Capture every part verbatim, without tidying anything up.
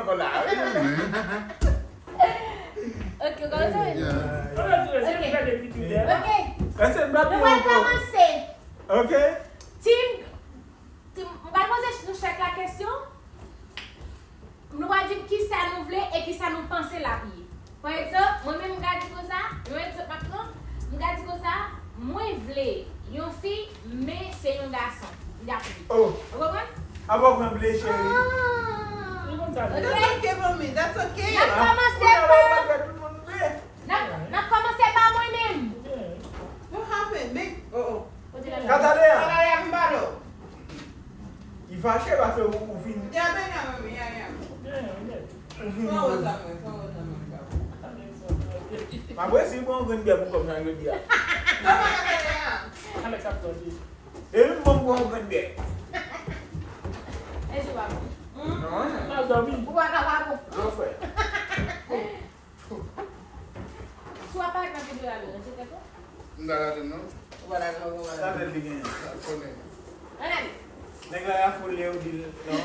Ankò la, wi. Ok, ou konn sa? Yeah. Ok. Ok. Nou pral kòmanse. Ok. Team, team, m pral poze nou chak la kesyon. Nou pral di m kisa nou vle e kisa nou panse l ap ye. Pa egzanp, mwen menm m ka di konsa, yon egzanp m ap pran, m ka di konsa, mwen vle yon fi, men se yon gason. M ka vle. Oh, Ou konprann? apa w pran vle, cheri? Ah. Li konn sa vle. Ok. That's okay, mommy. That's okay. N ap kòmanse Kounye a la, pa, w pa fè tout moun vle. n ap, n ap kòmanse pa mwen menm. What happened? Make, oh, oh. Kote l ale? Katalea. Katalea, m ba l. Li fache paske ou, ou fin, Yeah, Benjamin, yeah, yeah. Byen, byen. ou fin. Pran wòz la mwen, pran wòz la mwen, baba. M ap resi pran yon grenn byè pou kòm nan jodi a. Kòman Katalea? Alex ap pran ti. Depi m bon, m pran yon grenn byè. E sou pa bon. Non. Mal dòmi. Ou pa ka pa bon. Non, frè. Si w ap pale nan videyo a, ranje tèt ou. M ta gade non. Ou pa dakò, ou pa Sa dakò. tèt li genyen. Sa konnen. Ann ale. Nèg la afole ou di l non.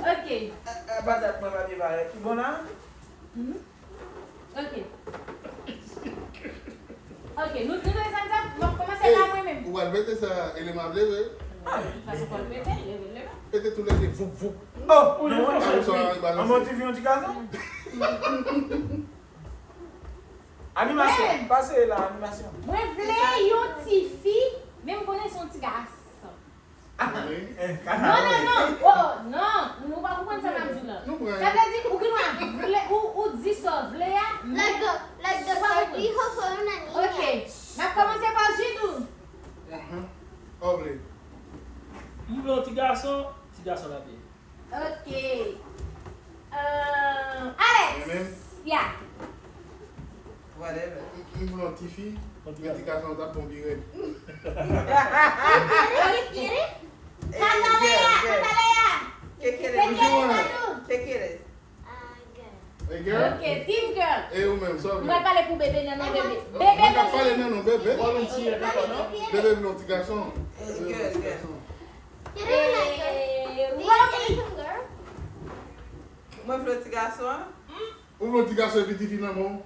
Ok. A, a, patat mwen pa te parèt. Ki bon la? Mhm. Ok. Ok, nou, nou desann sa, m ap kòmanse pa mwen menm. Ou pral pete sa, Elema vle vre? Paske w ap pete, leve, leve. Pete tou lè de, voup, voup. Oh, non, Sa, sa, non. balanse. An bon ti fi, yon ti gason? Animasyon, Men. Pase la, animasyon. Mwen vle yon ti fi, men m konnen se yon ti gason. Wi. Eh, Non, non, non. Oh, non. Nou pa konprann sa m ap di w la. Nou pran. Sa vle di, ou gen dwa vle, ou, ou di sa w vle a, men Like the like the party host on a Ok. N ap kòmanse pa Jidou. Ahan. Ou vle. M vle yon ti gason, ti gason l ap ye. Ok. Euh, Alex. Mwen menm? Ya. Whatever. M, m vle yon ti fi, men ti gason t ap bon pi rèd. Katalea, Katalea. Kekere. Kekere, Jidou. Kekere. E girl? Ok, team girl. E ou menm, sa w Mwen vle? Pale pou bebe nan non bebe. Bebe Mwen ka nan pale non. Nan non, bebe. Volunteer, dakò, non? Bebe vle yon ti gason. Girl, girl. Eh, Romy. Mwen vle ti gason an. Ou vle yon ti gason epi ti fi nan men w?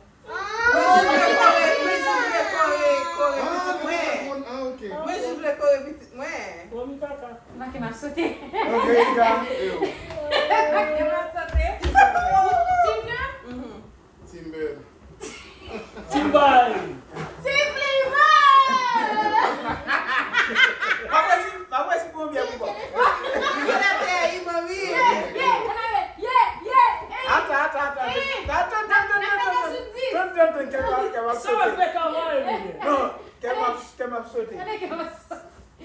Mwen jis vle kore, mwen jis vle kore, kore pitit mwen. Ah, ok. Mwen jis vle kore pitit mwen. Romy kaka. Make m ap sote. Ok, Rika. E ou? Make m ap sote. Team girl? Mhm. Timber. Timber! Team Leroy! M ap resi, m ap resi pran yon byè pou kòm. Ki la te yi, mami? Yeah, yeah, ann ale. Yeah, yeah, hey. Ata, ata, ata. Hey. Tann, tann, tann, tann, tann, tann. Tann, tann, tann, kè m ap, kè m ap Sa w sote. fè kaway, mwen? Non, kè m ap, kè m ap sote. Gade kòman sa.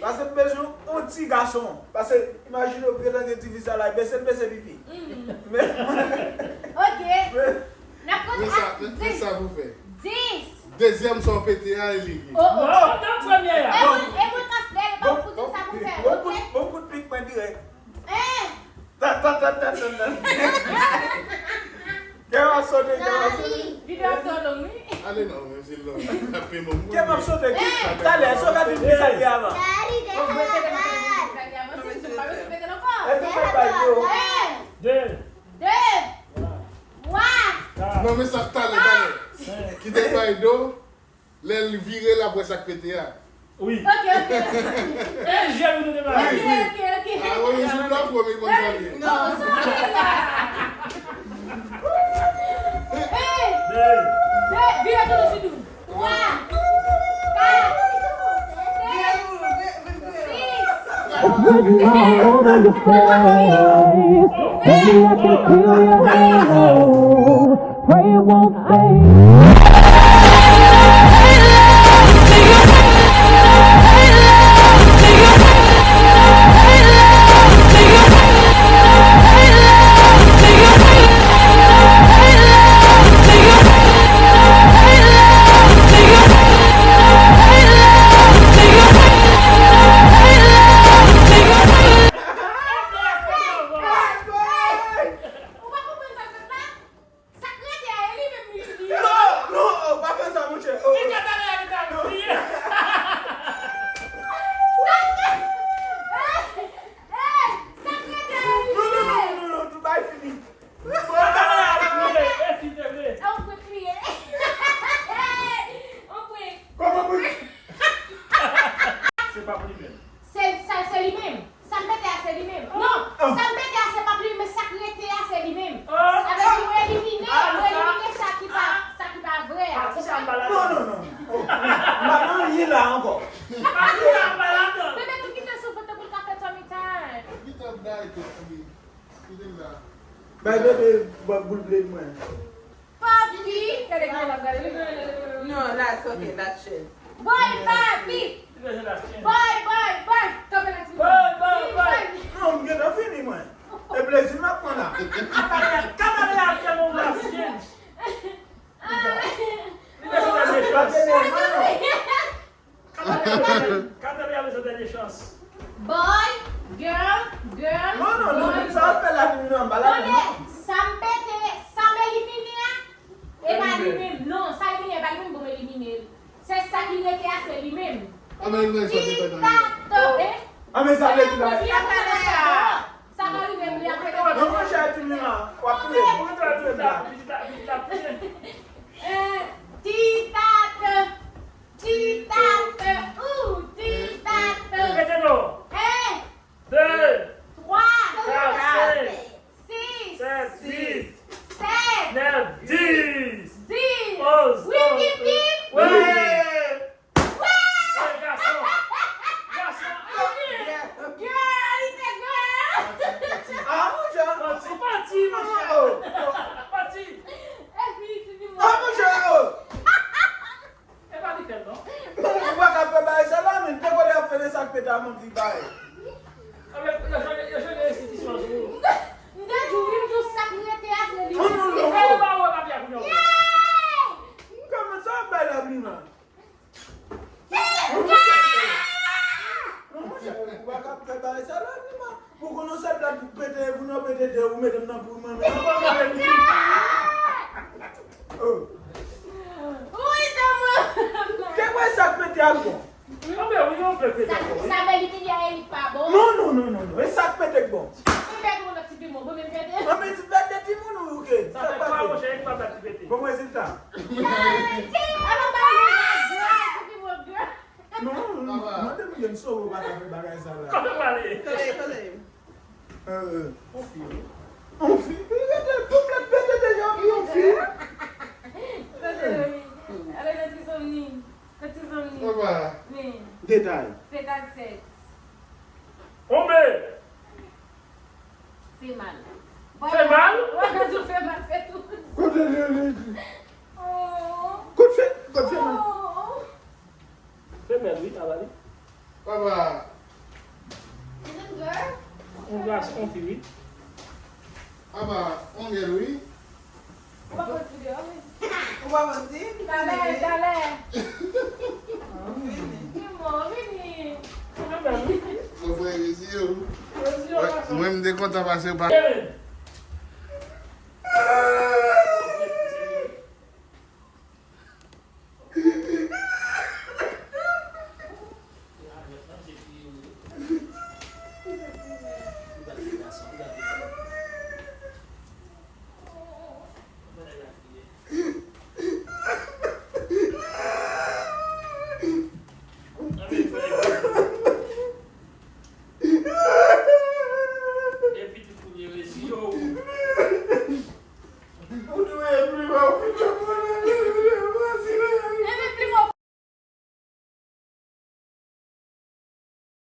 Paske m bezwen yon ti gason. Paske imajine w gentan gen ti fi sa la, bese l bese pipi. Men, Ok. men, N ap konte Men sa, ak men dis. Sa pou fè. Dis. Dezyèm sa w pete a, e li ki. Oh, oh. Non, nan premye a. E mwen, e mwen ka fè l, pa pou di sa pou fè. bon Ok. Kout, bon kout pik mwen dirèk. Eh. Tan, tan, tan, tan, tan, tan. Kè m ap sote, kè m ap sote. Videyo a twò long, wi. Ale non, menm si l long. Apre mwen. Kè m ap sote, ki talè, so ka di m ki sa li avan. Daddy, they Bon, mwen te have mete a sa ki avanse, se pa mwen ki mete l ankò. Èske w bay do? Eh. De. De. Twa. Kat. Non, men sa, talè, talè. Senk. Kite bay do, lè l vire, l ap wè sa k pete a. Wi. Ok, ok. E jèl nou te pale. Ok, ok, ok. A, wè, men sou plafò, men konn sa li ye. Oh, sorry. Hey! De. De, vire tou nou Jidou. Twa. Kat. Senk. Sis. Put my heart on the fire. Baby, I can feel your halo. Pray it won't fade. Ou pa konprann sa k fèt la? Sa k rete a, e li menm li di. Bay bebe boul ble mwen. Papi! Gade kòman l ap gade li. No, that's okay, that's shit. Boy, papi! Boy, boy, boy! Kanpe la, ti boy. Boy, boy, boy! Non, m gentan fini mwen. E plezi m ap pran la. Katalina, Katalina ap fè yon last change. Li bezwen dènye chans. Katalina bezwen dènye chans. Boy, girl, girl, non, non, non, boy, sa ap fè la vin nan anba la. Tande, sa m pete, sa m elimine a, e pa li menm. Non, sa elimine, e pa li menm, bon, m elimine l. Se sa ki rete a, se li menm. Ti tato, eh? Ah, men sa vle di la. Sa ka rive m li apre. Non, monchè, ti Mima, w ap touye m. Ou mete la touye m la. Eh, ti tato. Ti tato, ou, ti tato. Rete non. Un, deux, trois, quatre, cinq, six, sept, huit, neuf, dix, onze, douze. Wip, wip, wip. Ouais. Ouais, gason. Gason. Girl, it's a girl. Ah, monchè. Manti, manti, monchè. Manti. Epi, ti di mwen. Ah, monchè, oh. E pa li fè l, non. Ou pa ka fè bagay sa la, men. Te kote ap fè de sa k pete a, manti bay. Anben, yo jwenn, yo jwenn enstitisyon sou ou. M te di w, wi, m di w sa k rete a, se li. Oh, non, non. Fè yo ba ou papye a kounye a. Kòman sa w ap bay la, Mima? Non, monchè, ou pa ka fè bagay sa la, Mima. Pou konnen sèl blag pou pete, pou nou pete de, ou mete m nan pou mwen menm. Oh. Wi, tèlman. Te kwè sa k pete a bon. Anben, wi, yon pete a bon, wi. Sa vle di ki a e li pa bon. Non, non, non, non, non. E sa k pete k bon. Ou pete yon lòt ti piman, bon, men pete. Anben, ti pete timoun ou ke? Sa fè twa, monchè, e ki pa ti pete. Bon, rezilta. Ala ba yon ti piman, girl. Non, non, non. Mande m gen sove w pa ka fè bagay sa la. Kote w prale? Kote, kote? Euh, on fi, wi. On fi? Li rete tout lòt pete deja, wi, on fi. Kote, wi? Ale nan ti zòn ni. Nan ti zòn ni. Papa. Wi. Detay. Fè dat sèks. Onbe! Fè mal. Fè mal? Wè, kan di w fè mal, fè tou. Kote li, li? Oh. Kote fè, kote fè mal? Oh. Femèl, wi, aba li. Papa. Is it girl? On gason, on fi, wi. Aba, on gèl, wi. Ou pa konn di deyò, wi. Ou pa konn di? Talè, talè. Vini. Vini, vini. Femèl, wi. Mwen fè reziye w. Reziye w, gason. Mwen, m te kontan pase pa. Femèl.